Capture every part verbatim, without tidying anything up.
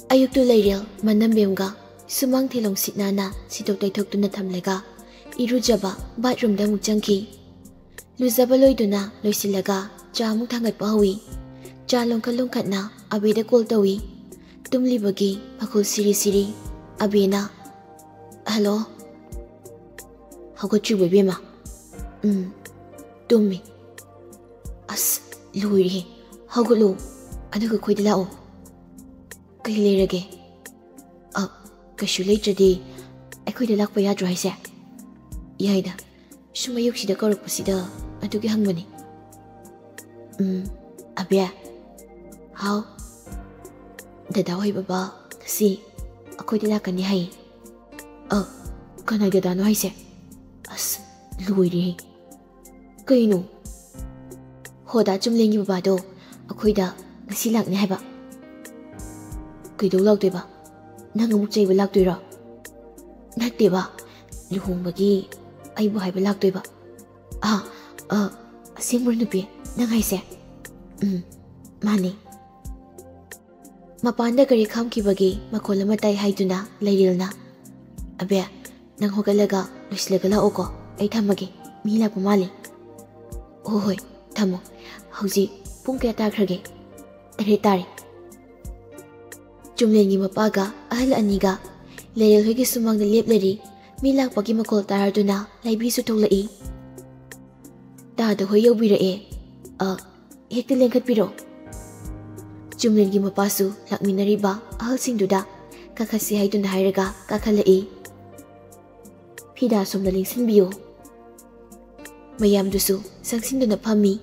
ꯑꯌꯨꯛꯇꯨ ꯂꯩꯔꯦꯜ ꯃꯅꯝꯕꯦꯝꯒ ꯁꯨꯃꯥꯡ ꯊꯦꯂꯣꯡ ꯁꯤꯠ ꯅꯥꯟꯅ ꯁꯤꯠꯇꯣꯛ ꯇꯩꯊꯣꯛꯇꯨꯅ ꯊꯝꯂꯒ ꯏꯔꯨꯖꯕ ꯕꯥꯠꯔꯨꯝꯗ ꯑꯃꯨꯛ ꯆꯪꯈꯤ꯫ ꯂꯨꯖꯕ ꯂꯣꯏꯗꯨꯅ ꯂꯣꯏꯁꯤꯜꯂꯒ ꯆꯥ ꯑꯃꯨꯛ ꯊꯥꯡꯒꯠꯄ ꯍꯧꯏ꯫ ꯆꯥ ꯂꯣꯡꯈꯠ ꯂꯣꯡꯈꯠꯅ ꯑꯕꯦꯗ ꯀꯣꯜ ꯇꯧꯏ꯫ ꯇꯨꯝꯂꯤꯕꯒꯤ ꯃꯈꯣꯜ ꯁꯤꯔꯤ ꯁꯤꯔꯤ꯫ ꯑꯕꯦꯅ, "ꯍꯜꯂꯣ?" "ꯍꯧꯒꯠꯇ꯭ꯔꯤꯕꯣ ꯏꯕꯦꯝꯃ?" "ꯎꯝ, ꯇꯨꯝꯃꯤ꯫" "ꯑꯁ, ꯂꯣꯏꯔꯦꯍꯦ꯫ ꯍꯧꯒꯠꯂꯣ, ꯑꯗꯨꯒ ꯑꯩꯈꯣꯏꯗ ꯂꯥꯛꯑꯣ꯫" "ꯀꯩ ꯂꯩꯔꯒꯦ?" "ꯑ, ꯀꯩꯁꯨ ꯂꯩꯇ꯭ꯔꯗꯤ ꯑꯩꯈꯣꯏꯗ ꯂꯥꯛꯄ ꯌꯥꯗ꯭ꯔꯣ ꯍꯥꯏꯁꯦ?" "ꯌꯥꯏꯗ, ꯁꯨꯝ ꯑꯌꯨꯛꯁꯤꯗ ꯀꯧꯔꯛꯄꯁꯤꯗ ꯑꯗꯨꯒꯤ ꯍꯪꯕꯅꯤ꯫" "ꯎꯝ, ꯑꯕꯦ꯫" "ꯍꯥꯎ?" "ꯗꯗꯥ ꯍꯣꯏ ꯕꯕꯥ ꯉꯁꯤ ꯑꯩꯈꯣꯏꯗ ꯂꯥꯛꯀꯅꯤ ꯍꯥꯏꯌꯦ꯫" "ꯑ, ꯀꯅꯥꯏ ꯗꯗꯥꯅꯣ ꯍꯥꯏꯁꯦ? ꯑꯁ, ꯂꯣꯏꯔꯦꯍꯦ꯫ ꯀꯩꯅꯣ?" "ꯍꯣ, ꯗꯥ ꯆꯨꯝꯂꯦꯟꯒꯤ ꯕꯕꯥꯗꯣ ꯑꯩꯈꯣꯏꯗ ꯉꯁꯤ ꯂꯥꯛꯅꯤ ꯍꯥꯏꯕ꯫" "ꯀꯩꯗꯧ ꯂꯥꯛꯇꯣꯏꯕ? ꯅꯪ ꯑꯃꯨꯛ ꯆꯩꯕ ꯂꯥꯛꯇꯣꯏꯔꯣ?" "ꯅꯠꯇꯦꯕ, ꯂꯨꯍꯣꯡꯕꯒꯤ ꯑꯩꯕꯨ ꯍꯥꯏꯕ ꯂꯥꯛꯇꯣꯏꯕ꯫" "ꯑꯥ, ꯑ, ꯑꯁꯦꯡꯕ꯭ꯔꯣ ꯅꯨꯄꯤ, ꯅꯪ ꯍꯥꯏꯁꯦ?" "ꯎꯝ, ꯃꯥꯅꯤ꯫" ꯃꯄꯥꯟꯗ ꯒꯥꯔꯤ ꯈꯥꯝꯈꯤꯕꯒꯤ ꯃꯈꯣꯜ ꯑꯃ ꯇꯥꯏ ꯍꯥꯏꯗꯨꯅ ꯂꯩꯔꯦꯜꯅ, "ꯑꯕꯦ, ꯅꯪ ꯍꯧꯒꯠꯂꯒ ꯂꯣꯏꯁꯤꯜꯂꯒ ꯂꯥꯛꯑꯣꯀꯣ, ꯑꯩ ꯊꯝꯃꯒꯦ, ꯃꯤ ꯂꯥꯛꯄ ꯃꯥꯜꯂꯤ꯫" "ꯍꯣꯏ ꯍꯣꯏ, ꯊꯝꯃꯣ꯫ ꯍꯧꯖꯤꯛ ꯄꯨꯡ ꯀꯌꯥ ꯇꯥꯈ꯭ꯔꯒꯦ?" "ꯇꯔꯦꯠ ꯇꯥꯔꯦ꯫" ꯆꯨꯝꯂꯦꯟꯒꯤ ꯃꯄꯥꯒ ꯑꯍꯜ ꯑꯅꯤꯒ ꯂꯩꯔꯦꯜ ꯍꯣꯏꯒꯤ ꯁꯨꯃꯥꯡꯗ ꯂꯦꯞꯂꯔꯤ꯫ ꯃꯤ ꯂꯥꯛꯄꯒꯤ ꯃꯈꯣꯜ ꯇꯥꯔꯗꯨꯅ ꯂꯩꯕꯤꯁꯨ ꯊꯣꯛꯂꯛꯏ꯫ "ꯇꯥꯗ ꯍꯣꯏ ꯌꯧꯕꯤꯔꯛꯑꯦ꯫ ꯑ, ꯍꯦꯛꯇ ꯂꯦꯡꯈꯠꯄꯤꯔꯣ꯫" ꯆꯨꯝꯂꯦꯟꯒꯤ ꯃꯄꯥꯁꯨ ꯂꯥꯛꯃꯤꯟꯅꯔꯤꯕ ꯑꯍꯜꯁꯤꯡꯗꯨꯗ ꯀꯥꯈꯠꯁꯤ ꯍꯥꯏꯗꯨꯅ ꯍꯥꯏꯔꯒ ꯀꯥꯈꯠꯂꯛꯏ꯫ "ꯐꯤꯗꯥ ꯁꯣꯝꯗ ꯂꯦꯡꯁꯤꯟꯕꯤꯌꯨ꯫" ꯃꯌꯥꯝꯗꯨꯁꯨ ꯆꯪꯁꯤꯟꯗꯨꯅ ꯐꯝꯃꯤ꯫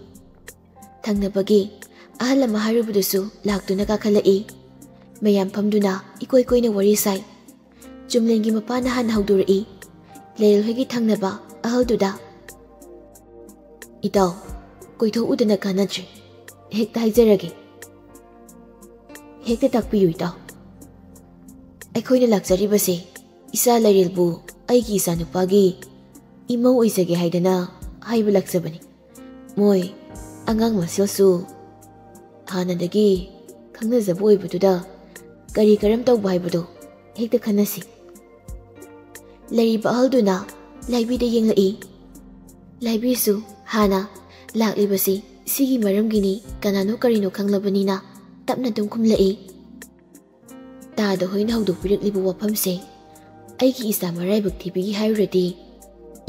ꯊꯪꯅꯕꯒꯤ ꯑꯍꯜ ꯑꯃ ꯍꯥꯏꯔꯨꯕꯗꯨꯁꯨ ꯂꯥꯛꯇꯨꯅ ꯀꯥꯈꯠꯂꯛꯏ꯫ ꯃꯌꯥꯝ ꯐꯝꯗꯨꯅ ꯏꯀꯣꯏ ꯀꯣꯏꯅ ꯋꯥꯔꯤ ꯁꯥꯏ꯫ ꯆꯨꯝꯂꯦꯟꯒꯤ ꯃꯄꯥꯅ ꯍꯥꯟꯅ ꯍꯧꯗꯣꯔꯛꯏ꯫ ꯂꯩꯔꯦꯜ ꯍꯣꯏꯒꯤ ꯊꯪꯅꯕ ꯑꯍꯜꯗꯨꯗ, "ꯏꯇꯥꯎ, ꯀꯣꯏꯊꯣꯛꯎꯗꯅ ꯀꯥꯟꯅꯗ꯭ꯔꯦ꯫ ꯍꯦꯛꯇ ꯍꯥꯏꯖꯔꯒꯦ꯫" "ꯍꯦꯛꯇ ꯇꯥꯛꯄꯤꯌꯨ ꯏꯇꯥꯎ꯫" "ꯑꯩꯈꯣꯏꯅ ꯂꯥꯛꯆꯔꯤꯕꯁꯦ ꯏꯆꯥ ꯂꯩꯔꯦꯜꯕꯨ ꯑꯩꯒꯤ ꯏꯆꯥꯅꯨꯄꯥꯒꯤ ꯏꯃꯧ ꯑꯣꯏꯖꯒꯦ ꯍꯥꯏꯗꯅ ꯍꯥꯏꯕ ꯂꯥꯛꯆꯕꯅꯤ꯫ ꯃꯣꯏ ꯑꯉꯥꯡ ꯃꯁꯦꯜꯁꯨ ꯍꯥꯟꯅꯗꯒꯤ ꯈꯪꯅꯖꯕ ꯑꯣꯏꯕꯗꯨꯗ ꯀꯔꯤ ꯀꯔꯝ ꯇꯧꯕ ꯍꯥꯏꯕꯗꯨ ꯍꯦꯛꯇ ꯈꯟꯅꯁꯤ꯫ ꯂꯩꯔꯤꯕ ꯑꯍꯜꯗꯨꯅ ꯂꯥꯏꯕꯤꯗ ꯌꯦꯡꯂꯛꯏ꯫ ꯂꯥꯏꯕꯤꯁꯨ ꯍꯥꯟꯅ ꯂꯥꯛꯂꯤꯕꯁꯤ ꯁꯤꯒꯤ ꯃꯔꯝꯒꯤꯅꯤ, ꯀꯅꯥꯅꯣ ꯀꯔꯤꯅꯣ ꯈꯪꯂꯕꯅꯤꯅ ꯇꯞꯅ ꯑꯗꯨꯝ ꯈꯨꯝꯂꯛꯏ꯫ ꯇꯥꯗ ꯍꯣꯏꯅ ꯍꯧꯗꯣꯛꯄꯤꯔꯛꯂꯤꯕ ꯋꯥꯐꯝꯁꯦ ꯑꯩꯒꯤ ꯏꯆꯥ ꯃꯔꯥꯏꯕꯛ ꯊꯤꯕꯒꯤ ꯍꯥꯏꯔꯨꯔꯗꯤ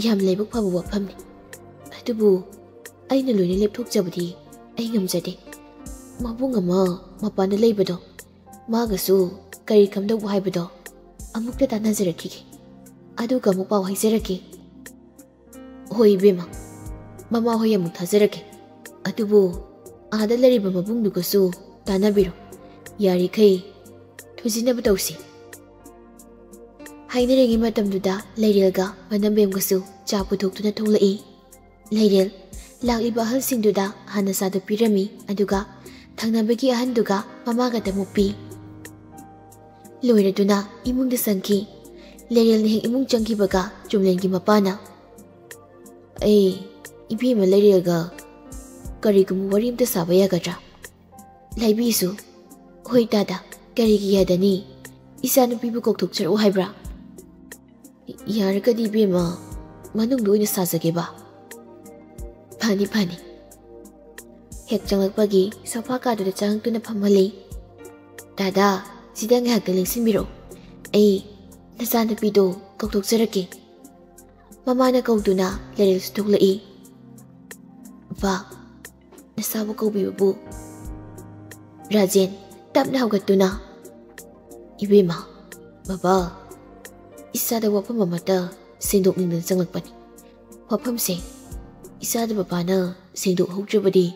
ꯌꯥꯝ ꯂꯥꯏꯕꯛ ꯐꯕ ꯋꯥꯐꯝꯅꯤ꯫ ꯑꯗꯨꯕꯨ ꯑꯩꯅ ꯂꯣꯏꯅ ꯂꯦꯞꯊꯣꯛꯆꯕꯗꯤ ꯑꯩ ꯉꯝꯖꯗꯦ꯫ ꯃꯕꯨꯡ ꯑꯃ ꯃꯄꯥꯟꯗ ꯂꯩꯕꯗꯣ, ꯃꯥꯒꯁꯨ ꯀꯔꯤ ꯀꯝꯗꯧꯕ ꯍꯥꯏꯕꯗꯣ ꯑꯃꯨꯛꯇ ꯇꯥꯟꯅꯖꯔꯛꯈꯤꯒꯦ꯫ ꯑꯗꯨꯒ ꯑꯃꯨꯛ ꯄꯥꯎ ꯍꯥꯏꯖꯔꯛꯀꯦ꯫ ꯍꯣꯏ ꯏꯕꯦꯝꯃ, ꯃꯃꯥ ꯍꯣꯏ ꯑꯃꯨꯛ ꯊꯥꯖꯔꯛꯀꯦ꯫ ꯑꯗꯨꯕꯨ ꯑꯥꯗ ꯂꯩꯔꯤꯕ ꯃꯕꯨꯡꯗꯨꯒꯁꯨ ꯇꯥꯟꯅꯕꯤꯔꯣ꯫ ꯌꯥꯔꯤꯈꯩ ꯊꯨꯖꯤꯟꯅꯕ ꯇꯧꯁꯤ꯫ ꯍꯥꯏꯅꯔꯤꯉꯩ ꯃꯇꯝꯗꯨꯗ ꯂꯩꯔꯦꯜꯒ ꯃꯅꯝꯕꯦꯝꯒꯁꯨ ꯆꯥ ꯄꯨꯊꯣꯛꯇꯨꯅ ꯊꯣꯛꯂꯛꯏ꯫ ꯂꯩꯔꯦꯜ ꯂꯥꯛꯂꯤꯕ ꯑꯍꯜꯁꯤꯡꯗꯨꯗ ꯍꯥꯟꯅ ꯆꯥꯗꯨ ꯄꯤꯔꯝꯃꯤ, ꯑꯗꯨꯒ ꯊꯪꯅꯕꯒꯤ ꯑꯍꯟꯗꯨꯒ ꯃꯃꯥꯒꯗ ꯑꯃꯨꯛ ꯄꯤ꯫ ꯂꯣꯏꯔꯗꯨꯅ ꯏꯃꯨꯡꯗ ꯆꯪꯈꯤ꯫ ꯂꯩꯔꯦꯜꯅ ꯍꯦꯛ ꯏꯃꯨꯡ ꯆꯪꯈꯤꯕꯒ ꯆꯨꯝꯂꯦꯟꯒꯤ ꯃꯄꯥꯅ, "ꯑꯦ, ꯏꯕꯦꯝꯃ ꯂꯩꯔꯦꯜꯒ ꯀꯔꯤꯒꯨꯝꯕ ꯋꯥꯔꯤ ꯑꯝꯇ ꯁꯥꯕ ꯌꯥꯒꯗ꯭ꯔꯥ?" ꯂꯥꯏꯕꯤꯁꯨ, "ꯍꯣꯏ ꯗꯥꯗꯥ, ꯀꯔꯤꯒꯤ ꯌꯥꯗꯅꯤ? ꯏꯆꯥꯅꯨꯄꯤꯕꯨ ꯀꯧꯊꯣꯛꯆꯔꯛꯎ ꯍꯥꯏꯕ꯭ꯔꯥ?" "ꯌꯥꯔꯒꯗꯤ ꯏꯕꯦꯝꯃ, ꯃꯅꯨꯡꯗ ꯑꯣꯏꯅ ꯁꯥꯖꯒꯦꯕ꯫" "ꯐꯅꯤ, ꯐꯅꯤ꯫" ꯍꯦꯛ ꯆꯪꯂꯛꯄꯒꯤ ꯁꯣꯐꯥ ꯀꯥꯗꯨꯗ ꯆꯪꯉꯛꯇꯨꯅ ꯐꯝꯍꯜꯂꯤ꯫ "ꯗꯥꯗꯥ, ꯁꯤꯗ ꯉꯥꯏꯍꯥꯛꯇ ꯂꯦꯡꯁꯤꯟꯕꯤꯔꯛꯑꯣ꯫ ꯑꯩ ꯅꯆꯥꯅꯨꯄꯤꯗꯣ ꯀꯧꯊꯣꯛꯆꯔꯛꯀꯦ꯫" ꯃꯃꯥꯅ ꯀꯧꯗꯨꯅ ꯂꯩꯔꯦꯜꯁꯨ ꯊꯣꯛꯂꯛꯏ꯫ "ꯕꯥ, ꯅꯁꯥꯕꯨ ꯀꯧꯕꯤꯕꯕꯨ꯫" ꯔꯥꯖꯦꯟ ꯇꯞꯅ ꯍꯧꯒꯠꯇꯨꯅ, "ꯏꯕꯦꯝꯃ, ꯕꯕꯥ, ꯏꯁꯥꯗ ꯋꯥꯐꯝ ꯑꯃꯠꯇ ꯁꯦꯡꯗꯣꯛꯅꯤꯡꯗꯅ ꯆꯪꯂꯛꯄꯅꯤ꯫ ꯋꯥꯐꯝꯁꯦ ꯏꯁꯥꯗ ꯕꯕꯥꯅ ꯁꯦꯡꯗꯣꯛꯍꯧꯗ꯭ꯔꯕꯗꯤ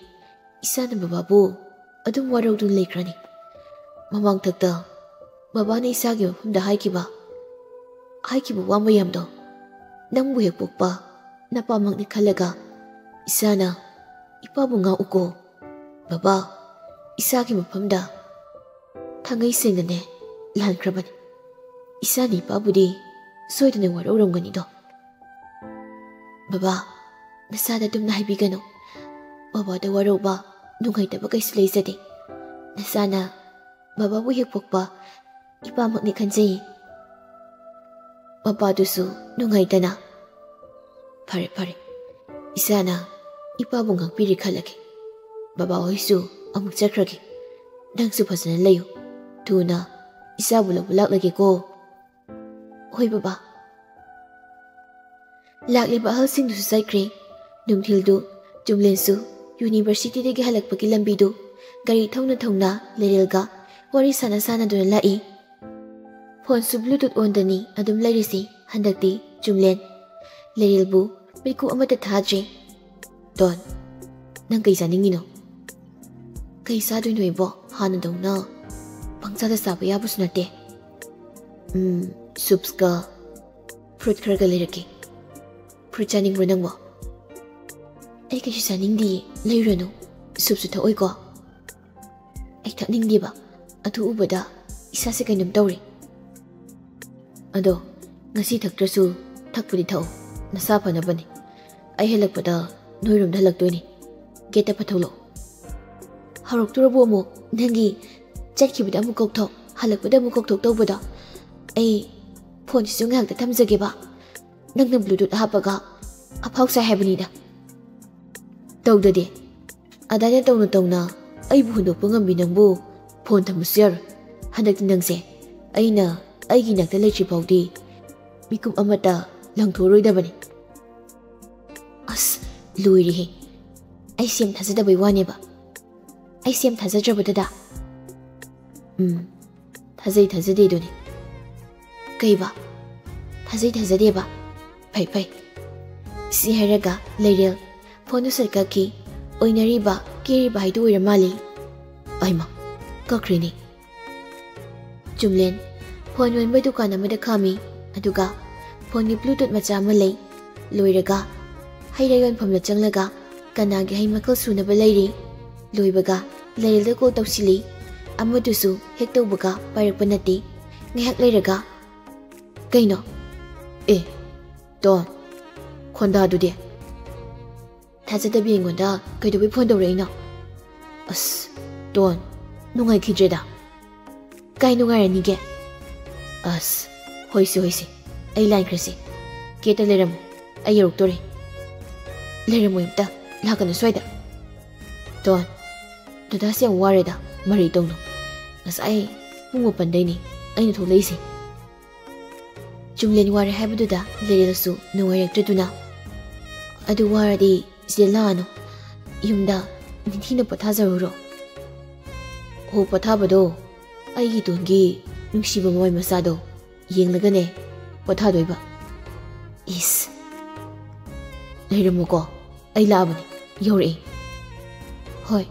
ꯏꯁꯥꯅ ꯕꯕꯥꯕꯨ ꯑꯗꯨꯝ ꯋꯥꯔꯧꯗꯨꯅ ꯂꯩꯈ꯭ꯔꯅꯤ꯫ ꯃꯃꯥꯡꯊꯛꯇ ꯕꯕꯥꯅ ꯏꯁꯥꯒꯤ ꯃꯐꯝꯗ ꯍꯥꯏꯈꯤꯕ, ꯍꯥꯏꯈꯤꯕ ꯋꯥ ꯃꯌꯥꯝꯗꯣ ꯅꯪꯕꯨ ꯍꯦꯛ ꯄꯣꯛꯄ ꯅꯄꯥꯃꯛꯅꯤ ꯈꯜꯂꯒ ꯏꯁꯥꯅ ꯏꯄꯥꯕꯨ ꯉꯥꯛꯎꯀꯣ꯫ ꯕꯕꯥ, ꯏꯁꯥꯒꯤ ꯃꯐꯝꯗ ꯊꯥꯡꯉꯩ ꯁꯦꯡꯅꯅꯦ ꯂꯥꯟꯈ꯭ꯔꯕꯅꯤ꯫ ꯏꯁꯥꯅ ꯏꯄꯥꯕꯨꯗꯤ ꯁꯣꯏꯗꯅ ꯋꯥꯔꯧꯔꯝꯒꯅꯤꯗꯣ꯫" "ꯕꯕꯥ, ꯅꯁꯥꯗ ꯑꯗꯨꯝꯅ ꯍꯥꯏꯕꯤꯒꯅꯨ꯫ ꯕꯕꯥꯗ ꯋꯥꯔꯧꯕ, ꯅꯨꯡꯉꯥꯏꯇꯕ ꯀꯩꯁꯨ ꯂꯩꯖꯗꯦ꯫ ꯅꯁꯥꯅ ꯕꯕꯥꯕꯨ ꯍꯦꯛ ꯄꯣꯛꯄ ꯏꯄꯥꯃꯛꯅꯤ ꯈꯟꯖꯩ꯫ ꯃꯄꯥꯗꯨꯁꯨ ꯅꯨꯡꯉꯥꯏꯇꯅ, "ꯐꯔꯦ, ꯐꯔꯦ, ꯏꯆꯥꯅ ꯏꯄꯥꯕꯨ ꯉꯥꯛꯄꯤꯔꯦ ꯈꯜꯂꯒꯦ꯫ ꯕꯕꯥ ꯍꯣꯏꯁꯨ ꯑꯃꯨꯛ ꯆꯠꯈ꯭ꯔꯒꯦ꯫ ꯅꯪꯁꯨ ꯐꯖꯅ ꯂꯩꯌꯨ꯫ ꯊꯨꯅ ꯏꯆꯥꯕꯨ ꯂꯧꯕ ꯂꯥꯛꯂꯒꯦꯀꯣ꯫" "ꯍꯣꯏ ꯕꯕꯥ꯫" ꯂꯥꯛꯂꯤꯕ ꯑꯍꯜꯁꯤꯡꯗꯨꯁꯨ ꯆꯠꯈ꯭ꯔꯦ꯫ ꯅꯨꯡꯊꯤꯜꯗꯨ ꯆꯨꯝꯂꯦꯟꯁꯨ ꯌꯨꯅꯤꯚꯔꯁꯤꯇꯤꯗꯒꯤ ꯍꯜꯂꯛꯄꯒꯤ ꯂꯝꯕꯤꯗꯨ ꯒꯥꯔꯤ ꯊꯧꯅ ꯊꯧꯅ ꯂꯩꯔꯦꯜꯒ ꯋꯥꯔꯤ ꯁꯥꯟꯅ ꯁꯥꯟꯅꯗꯨꯅ ꯂꯥꯛꯏ꯫ ꯐꯣꯟꯁꯨ Bluetooth onꯗꯅꯤ ꯑꯗꯨꯝ ꯂꯩꯔꯤꯁꯤ ꯍꯟꯗꯛꯇꯤ ꯆꯨꯝꯂꯦꯟ꯫ ꯂꯩꯔꯦꯜꯕꯨ ꯃꯤꯠꯀꯨꯞ ꯑꯃꯠꯇ ꯊꯥꯗ꯭ꯔꯦ꯫ "ꯗꯣꯟ, ꯅꯪ ꯀꯩ ꯆꯥꯅꯤꯡꯉꯤꯅꯣ?" "ꯀꯩ ꯆꯥꯗꯣꯏꯅꯣ ꯏꯕꯣ? ꯍꯥꯟꯅꯗꯧꯅ ꯄꯪꯆꯥꯗ ꯆꯥꯕ ꯌꯥꯕꯁꯨ ꯅꯠꯇꯦ꯫ ꯎꯝ, ꯁꯨꯞꯁꯀ ꯐ꯭ꯔꯨꯠ ꯈꯔꯒ ꯂꯩꯔꯛꯀꯦ꯫ ꯐ꯭ꯔꯨꯠ ꯆꯥꯅꯤꯡꯕ꯭ꯔꯣ ꯅꯪꯕꯣ?" "ꯑꯩ ꯀꯩꯁꯨ ꯆꯥꯅꯤꯡꯗꯤꯌꯦ, ꯂꯩꯔꯨꯔꯅꯨ꯫ ꯁꯨꯞꯁꯨ ꯊꯛꯑꯣꯏꯀꯣ?" "ꯑꯩ ꯊꯛꯅꯤꯡꯗꯦꯕ, ꯑꯗꯨ ꯎꯕꯗ ꯏꯁꯥꯁꯦ ꯀꯩꯅꯣꯝ ꯇꯧꯔꯦ꯫ ꯑꯗꯣ ꯉꯁꯤ ꯊꯛꯇ꯭ꯔꯁꯨ ꯊꯛꯄꯨꯗꯤ ꯊꯛꯑꯣ, ꯅꯁꯥ ꯐꯅꯕꯅꯦ꯫ ꯑꯩ ꯍꯜꯂꯛꯄꯗ ꯅꯣꯏꯔꯣꯝꯗ ꯍꯜꯂꯛꯇꯣꯏꯅꯦ꯫ ꯒꯦꯠꯇ ꯐꯠ ꯊꯣꯛꯂꯛꯑꯣ꯫" "ꯍꯧꯔꯛꯇꯣꯔꯕꯣ ꯑꯃꯨꯛ? ꯅꯪꯒꯤ ꯆꯠꯈꯤꯕꯗ ꯑꯃꯨꯛ ꯀꯧꯊꯣꯛ, ꯍꯜꯂꯛꯄꯗ ꯑꯃꯨꯛ ꯀꯧꯊꯣꯛ ꯇꯧꯕꯗꯣ? ꯑꯩ ꯐꯣꯟꯁꯤꯁꯨ ꯉꯥꯏꯍꯥꯛꯇ ꯊꯝꯖꯒꯦꯕ꯫ ꯅꯪꯅ Bluetooth ꯍꯥꯞꯄꯒ ꯑꯐꯥꯎ ꯁꯥꯏ ꯍꯥꯏꯕꯅꯤꯗ꯫" "ꯇꯧꯗꯗꯤ꯫ ꯑꯗꯥꯏꯅ ꯇꯧꯅ ꯇꯧꯅ ꯑꯩꯕꯨ ꯍꯨꯟꯗꯣꯛꯄ ꯉꯝꯕꯤ ꯅꯪꯕꯨ ꯐꯣꯟ ꯊꯝꯕꯁꯨ ꯌꯥꯔꯣꯏ꯫ ꯍꯟꯗꯛꯇꯤ ꯅꯪꯁꯦ ꯑꯩꯅ ꯑꯩꯒꯤ ꯏꯅꯥꯛꯇ ꯂꯩꯇ꯭ꯔꯤ ꯐꯥꯎꯗꯤ ꯃꯤꯀꯨꯞ ꯑꯃꯠꯇ ꯂꯪꯊꯣꯛꯑꯔꯣꯏꯗꯕꯅꯤ꯫" "ꯑꯁ, ꯂꯣꯏꯔꯦꯍꯦ꯫ ꯑꯩꯁꯦ ꯌꯥꯝ ꯊꯥꯖꯗꯕꯩ ꯋꯥꯅꯦꯕ꯫ ꯑꯩꯁꯦ ꯌꯥꯝ ꯊꯥꯖꯗ꯭ꯔꯕ, ꯗꯗꯥ?" "ꯎꯝ, ꯊꯥꯖꯩ ꯊꯥꯖꯗꯦꯗꯨꯅꯤ꯫" "ꯀꯩꯕ? ꯊꯥꯖꯩ ꯊꯥꯖꯗꯦꯕ? ꯐꯩ ꯐꯩ꯫" ꯁꯤ ꯍꯥꯏꯔꯒ ꯂꯩꯔꯦꯜ ꯐꯣꯟꯗꯨ ꯁꯠ ꯀꯛꯈꯤ꯫ ꯑꯣꯏꯅꯔꯤꯕ, ꯀꯦꯔꯤꯕ ꯍꯥꯏꯗꯨ ꯑꯣꯏꯔ ꯃꯥꯜꯂꯤ꯫ ꯑꯩꯃ, ꯀꯛꯈ꯭ꯔꯦꯅꯦ꯫ ꯆꯨꯝꯂꯦꯟ ꯐꯣꯟ ꯌꯣꯟꯕ ꯗꯨꯀꯥꯟ ꯑꯃꯗ ꯈꯥꯝꯃꯤ, ꯑꯗꯨꯒ ꯐꯣꯟꯒꯤ Bluetooth ꯃꯆꯥ ꯑꯃ ꯂꯩ꯫ ꯂꯣꯏꯔꯒ ꯍꯩ ꯂꯩ ꯌꯣꯟꯐꯝꯗ ꯆꯪꯂꯒ ꯀꯅꯥꯒꯤ ꯍꯩ ꯃꯈꯜ ꯁꯨꯅꯕ ꯂꯩꯔꯤ꯫ ꯂꯣꯏꯕꯒ ꯂꯩꯔꯦꯜꯗ ꯀꯣꯜ ꯇꯧꯁꯤꯜꯂꯤ꯫ ꯑꯃꯗꯨꯁꯨ ꯍꯦꯛ ꯇꯧꯕꯒ ꯄꯥꯏꯔꯛꯄ ꯅꯠꯇꯦ꯫ ꯉꯥꯏꯍꯥꯛ ꯂꯩꯔꯒ, "ꯀꯩꯅꯣ? ꯑꯦ, ꯇꯣꯟ, ꯈꯣꯟꯗꯥꯗꯨꯗꯤ?" "ꯊꯥꯖꯗꯕꯤ ꯑꯩꯉꯣꯟꯗ ꯀꯩꯗꯧꯕꯩ ꯐꯣꯟ ꯇꯧꯔꯛꯏꯅꯣ?" "ꯑꯁ, ꯇꯣꯟ, ꯅꯨꯡꯉꯥꯏꯈꯤꯗ꯭ꯔꯦꯗ꯫ ꯀꯥꯏ ꯅꯨꯡꯉꯥꯏꯔꯅꯤꯒꯦ? ꯑꯁ, ꯍꯣꯏꯁꯦ, ꯍꯣꯏꯁꯦ, ꯑꯩ ꯂꯥꯏꯟ ꯈ꯭ꯔꯁꯦ꯫ ꯒꯦꯠꯇ ꯂꯩꯔꯝꯃꯨ, ꯑꯩ ꯌꯧꯔꯛꯇꯣꯔꯦ꯫ ꯂꯩꯔꯝꯃꯣ ꯑꯝꯇ, ꯂꯥꯛꯀꯅꯨ ꯁ꯭ꯋꯥꯏꯗ꯫ ꯇꯣꯟ, ꯗꯗꯥꯁꯦ ꯌꯥꯝ ꯋꯥꯔꯦꯗ, ꯃꯔꯩ ꯇꯧꯅꯨ꯫ ꯉꯁꯥꯏ ꯄꯨꯡ ꯃꯥꯄꯟꯗꯩꯅꯦ ꯑꯩꯅ ꯊꯣꯛꯂꯛꯏꯁꯦ꯫ ꯆꯨꯝꯂꯦꯟ ꯋꯥꯔꯦ ꯍꯥꯏꯕꯗꯨꯗ ꯂꯩꯔꯦꯜꯁꯨ ꯅꯨꯡꯉꯥꯏꯔꯛꯇ꯭ꯔꯗꯨꯅ, "ꯑꯗꯨ ꯋꯥꯔꯗꯤ ꯁꯤꯗ ꯂꯥꯛꯑꯅꯨ, ꯌꯨꯝꯗ ꯅꯤꯡꯊꯤꯅ ꯄꯣꯊꯥꯖꯔꯨꯔꯣ꯫" "ꯍꯣ, ꯄꯣꯊꯥꯕꯗꯣ ꯑꯩꯒꯤ ꯇꯣꯟꯒꯤ ꯅꯨꯡꯁꯤꯕ ꯃꯃꯥꯏ ꯃꯆꯥꯗꯣ ꯌꯦꯡꯂꯒꯅꯦ ꯄꯣꯊꯥꯗꯣꯏꯕ꯫" "ꯏꯁ, ꯂꯩꯔꯝꯃꯨꯀꯣ, ꯑꯩ ꯂꯥꯛꯑꯕꯅꯤ, ꯌꯧꯔꯛꯑꯦ꯫" "ꯍꯣꯏ꯫"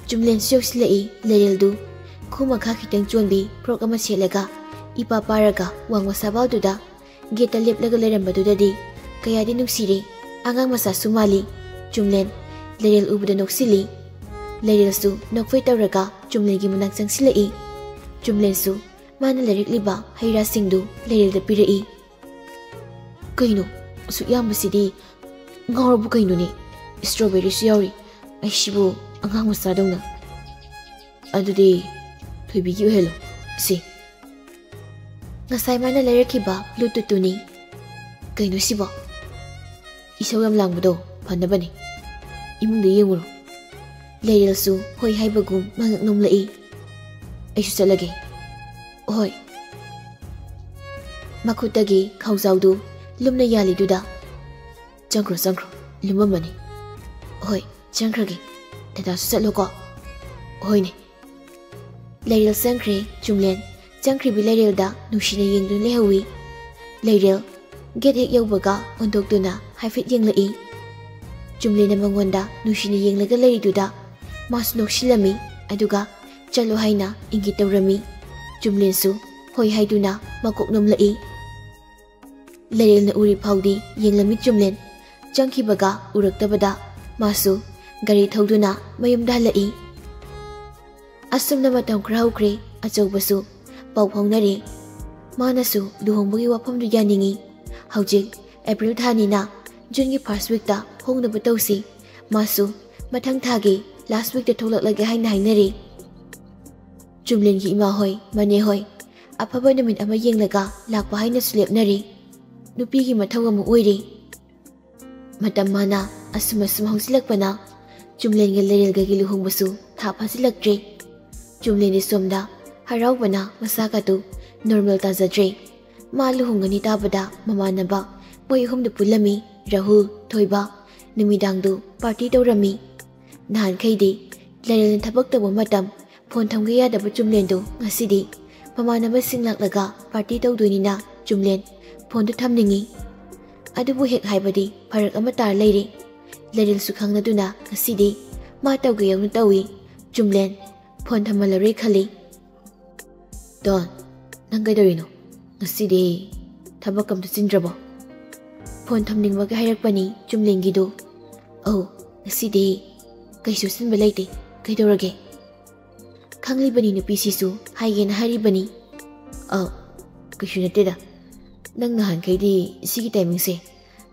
ꯆꯨꯝꯂꯦꯟꯁꯨ ꯌꯧꯁꯤꯜꯂꯛꯏ꯫ ꯂꯩꯔꯦꯜꯗꯨ ꯈꯨ ꯃꯈꯥ ꯈꯤꯇꯪ ꯆꯣꯟꯕꯤ ꯐ꯭ꯔꯣꯛ ꯑꯃ ꯁꯦꯠꯂꯒ ꯏꯄꯥ ꯄꯥꯔꯒ ꯋꯥꯡꯃ ꯁꯥꯕꯥꯜꯗꯨꯗ ꯒꯦꯠꯇ ꯂꯦꯞꯂꯒ ꯂꯩꯔꯝꯕꯗꯨꯗꯗꯤ ꯀꯌꯥꯗꯤ ꯅꯨꯡꯁꯤꯔꯦ꯫ ꯑꯉꯥꯡ ꯃꯆꯥꯁꯨ ꯃꯥꯜꯂꯤ꯫ ꯆꯨꯝꯂꯦꯟ ꯂꯩꯔꯦꯜ ꯎꯕꯗ ꯅꯣꯛꯁꯤꯜꯂꯤ꯫ ꯂꯩꯔꯦꯜꯁꯨ ꯅꯣꯛꯐꯦ ꯇꯧꯔꯒ ꯆꯨꯝꯂꯦꯟꯒꯤ ꯃꯅꯥꯛ ꯆꯪꯁꯤꯜꯂꯛꯏ꯫ ꯆꯨꯝꯂꯦꯟꯁꯨ ꯃꯥꯅ ꯂꯩꯔꯛꯂꯤꯕ ꯍꯩ ꯔꯥꯁꯤꯡꯗꯨ ꯂꯩꯔꯦꯜꯗ ꯄꯤꯔꯛꯏ꯫ "ꯀꯩꯅꯣ, ꯑꯁꯨꯛ ꯌꯥꯝꯕꯁꯤꯗꯤ? ꯉꯥꯎꯔꯕ ꯀꯩꯅꯣꯅꯦ? ꯁ꯭ꯇ꯭ꯔꯣꯕꯦꯔꯤꯁꯨ ꯌꯥꯎꯔꯤ꯫ ꯑꯩꯁꯤꯕꯨ ꯑꯉꯥꯡ ꯃꯆꯥꯗꯧꯅ꯫ ꯑꯗꯨꯗꯤ ꯊꯣꯏꯕꯤꯒꯤ ꯑꯣꯏꯍꯜꯂꯣ ꯁꯤ꯫" ꯉꯁꯥꯏ ꯃꯥꯅ ꯂꯩꯔꯛꯈꯤꯕ ꯕ꯭ꯂꯨꯇꯨꯠꯇꯨꯅꯤ꯫ "ꯀꯩꯅꯣ ꯁꯤꯕꯣ? ꯏꯁꯧ ꯌꯥꯝ ꯂꯥꯡꯕꯗꯣ ꯐꯅꯕꯅꯤ꯫ ꯏꯃꯨꯡꯗ ꯌꯦꯡꯉꯨꯔꯣ꯫" ꯂꯩꯔꯦꯜꯁꯨ ꯍꯣꯏ ꯍꯥꯏꯕꯒꯨꯝ ꯃꯉꯛ ꯅꯣꯝꯂꯛꯏ꯫ "ꯑꯩꯁꯨ ꯆꯠꯂꯒꯦ꯫" "ꯍꯣꯏ꯫" ꯃꯈꯨꯠꯇꯒꯤ ꯈꯥꯎꯖꯥꯎꯗꯨ ꯂꯨꯝꯅ ꯌꯥꯜꯂꯤꯗꯨꯗ, "ꯆꯪꯈ꯭ꯔꯣ, ꯆꯪꯈ꯭ꯔꯣ, ꯂꯨꯝꯃꯝꯃꯅꯤ꯫" "ꯍꯣꯏ, ꯆꯪꯈ꯭ꯔꯒꯦ꯫ ꯗꯗꯥꯁꯨ ꯆꯠꯂꯣꯀꯣ꯫" "ꯍꯣꯏꯅꯦ꯫" ꯂꯩꯔꯦꯜ ꯆꯪꯈ꯭ꯔꯦ꯫ ꯆꯨꯝꯂꯦꯟ ꯆꯪꯈ꯭ꯔꯤꯕꯤ ꯂꯩꯔꯦꯜꯗ ꯅꯨꯡꯁꯤꯅ ꯌꯦꯡꯗꯨꯅ ꯂꯩꯍꯧꯏ꯫ ꯂꯩꯔꯦꯜ ꯒꯦꯠ ꯍꯦꯛ ꯌꯧꯕꯒ ꯑꯣꯟꯊꯣꯛꯇꯨꯅ ꯍꯥꯏꯐꯦꯠ ꯌꯦꯡꯂꯛꯏ꯫ ꯆꯨꯝꯂꯦꯟꯅ ꯃꯉꯣꯟꯗ ꯅꯨꯡꯁꯤꯅ ꯌꯦꯡꯂꯒ ꯂꯩꯔꯤꯗꯨꯗ ꯃꯥꯁꯨ ꯅꯣꯛꯁꯤꯜꯂꯝꯃꯤ꯫ ꯑꯗꯨꯒ "ꯆꯠꯂꯣ" ꯍꯥꯏꯅ ꯏꯪꯒꯤꯠ ꯇꯧꯔꯝꯃꯤ꯫ ꯆꯨꯝꯂꯦꯟꯁꯨ ꯍꯣꯏ ꯍꯥꯏꯗꯨꯅ ꯃꯀꯣꯛ ꯅꯣꯝꯂꯛꯏ꯫ ꯂꯩꯔꯦꯜꯅ ꯎꯔꯤ ꯐꯥꯎꯗꯤ ꯌꯦꯡꯂꯝꯃꯤ ꯆꯨꯝꯂꯦꯟ꯫ ꯆꯪꯈꯤꯕꯒ ꯎꯔꯛꯇꯕꯗ ꯃꯥꯁꯨ ꯒꯥꯔꯤ ꯊꯧꯗꯨꯅ ꯃꯌꯨꯝꯗ ꯍꯜꯂꯛꯏ꯫ ꯑꯁꯨꯝꯅ ꯃꯇꯝ ꯈꯔ ꯍꯧꯈ꯭ꯔꯦ꯫ ꯑꯆꯧꯕꯁꯨ ꯄꯥꯎ ꯐꯥꯎꯅꯔꯦ꯫ ꯃꯥꯅꯁꯨ ꯂꯨꯍꯣꯡꯕꯒꯤ ꯋꯥꯐꯝꯗꯨ ꯌꯥꯅꯤꯡꯏ꯫ ꯍꯧꯖꯤꯛ ꯑꯦꯄ꯭ꯔꯤꯜ ꯊꯥꯅꯤꯅ ꯖꯨꯟꯒꯤ ꯐꯥꯔꯁ ꯋꯤꯛꯇ ꯍꯣꯡꯅꯕ ꯇꯧꯁꯤ꯫ ꯃꯥꯁꯨ ꯃꯊꯪ ꯊꯥꯒꯤ ꯂꯥꯁ ꯋꯤꯛꯇ ꯊꯣꯛꯂꯛꯂꯒꯦ ꯍꯥꯏꯅ ꯍꯥꯏꯅꯔꯦ꯫ ꯆꯨꯝꯂꯦꯟꯒꯤ ꯏꯃꯥ ꯍꯣꯏ, ꯃꯅꯦ ꯍꯣꯏ, ꯑꯐꯕ ꯅꯨꯃꯤꯠ ꯑꯃ ꯌꯦꯡꯂꯒ ꯂꯥꯛꯄ ꯍꯥꯏꯅꯁꯨ ꯂꯦꯞꯅꯔꯤ꯫ ꯅꯨꯄꯤꯒꯤ ꯃꯊꯧ ꯑꯃ ꯑꯣꯏꯔꯤ꯫ ꯃꯇꯝ ꯃꯥꯅ ꯑꯁꯨꯝ ꯑꯁꯨꯝ ꯍꯧꯖꯤꯜꯂꯛꯄꯅ ꯆꯨꯝꯂꯦꯟꯒ ꯂꯩꯔꯦꯜꯒꯒꯤ ꯂꯨꯍꯣꯡꯕꯁꯨ ꯊꯥ ꯐꯥꯖꯤꯜꯂꯛꯇ꯭ꯔꯦ꯫ ꯆꯨꯝꯂꯦꯟꯗꯤ ꯁꯣꯝꯗ ꯍꯔꯥꯎꯕꯅ ꯃꯁꯥꯒꯗꯨ ꯅꯣꯔꯃꯦꯜ ꯇꯥꯖꯗ꯭ꯔꯦ꯫ ꯃꯥ ꯂꯨꯍꯣꯡꯒꯅꯤ ꯇꯥꯕꯗ ꯃꯃꯥꯟꯅꯕ ꯃꯣꯏ ꯑꯍꯨꯝꯗꯨ ꯄꯨꯜꯂꯝꯃꯤ꯫ ꯔꯥꯍꯨꯜ, ꯊꯣꯏꯕ꯫ ꯅꯨꯃꯤꯗꯥꯡꯗꯨ ꯄꯥꯔꯇꯤ ꯇꯧꯔꯝꯃꯤ꯫ ꯅꯍꯥꯟꯈꯩꯗꯤ ꯂꯩꯔꯦꯜꯅ ꯊꯕꯛ ꯇꯧꯕ ꯃꯇꯝ ꯐꯣꯟ ꯊꯝꯒꯦ ꯌꯥꯗꯕ ꯆꯨꯝꯂꯦꯟꯗꯨ ꯉꯁꯤꯗꯤ ꯃꯃꯥꯟꯅꯕꯁꯤꯡ ꯂꯥꯛꯂꯒ ꯄꯥꯔꯇꯤ ꯇꯧꯗꯣꯏꯅꯤꯅ ꯆꯨꯝꯂꯦꯟ ꯐꯣꯟꯗꯨ ꯊꯝꯅꯤꯡꯉꯤ꯫ ꯑꯗꯨꯕꯨ ꯍꯦꯛ ꯍꯥꯏꯕꯗꯤ ꯐꯔꯛ ꯑꯃ ꯇꯥꯔ ꯂꯩꯔꯦ꯫ ꯂꯩꯔꯦꯜꯁꯨ ꯈꯪꯅꯗꯨꯅ ꯉꯁꯤꯗꯤ ꯃꯥ ꯇꯧꯒꯦ ꯌꯧꯅ ꯇꯧꯏ꯫ ꯆꯨꯝꯂꯦꯟ ꯐꯣꯟ ꯊꯝꯍꯜꯂꯔꯣꯏ ꯈꯜꯂꯤ꯫ ꯗꯣꯟ, ꯅꯪ ꯀꯩꯗꯧꯔꯤꯅꯣ? ꯉꯁꯤꯗꯤ ꯊꯕꯛ ꯑꯝꯇ ꯆꯤꯟꯗ꯭ꯔꯕꯣ? ꯐꯣꯟ ꯊꯝꯅꯤꯡꯕꯒꯤ ꯍꯥꯏꯔꯛꯄꯅꯤ ꯆꯨꯝꯂꯦꯟꯒꯤꯗꯨ꯫ ꯑꯧ, ꯉꯁꯤꯗꯤ ꯀꯩꯁꯨ ꯆꯤꯟꯕ ꯂꯩꯇꯦ꯫ ꯀꯩꯗꯧꯔꯒꯦ? ꯈꯪꯂꯤꯕꯅꯤ ꯅꯨꯄꯤꯁꯤꯁꯨ ꯍꯥꯏꯒꯦꯅ ꯍꯥꯏꯔꯤꯕꯅꯤ꯫ ꯑ, ꯀꯩꯁꯨ ꯅꯠꯇꯦꯗ꯫ ꯅꯪ ꯅꯍꯥꯟꯈꯩꯗꯤ ꯁꯤꯒꯤ ꯇꯥꯏꯃꯤꯡꯁꯦ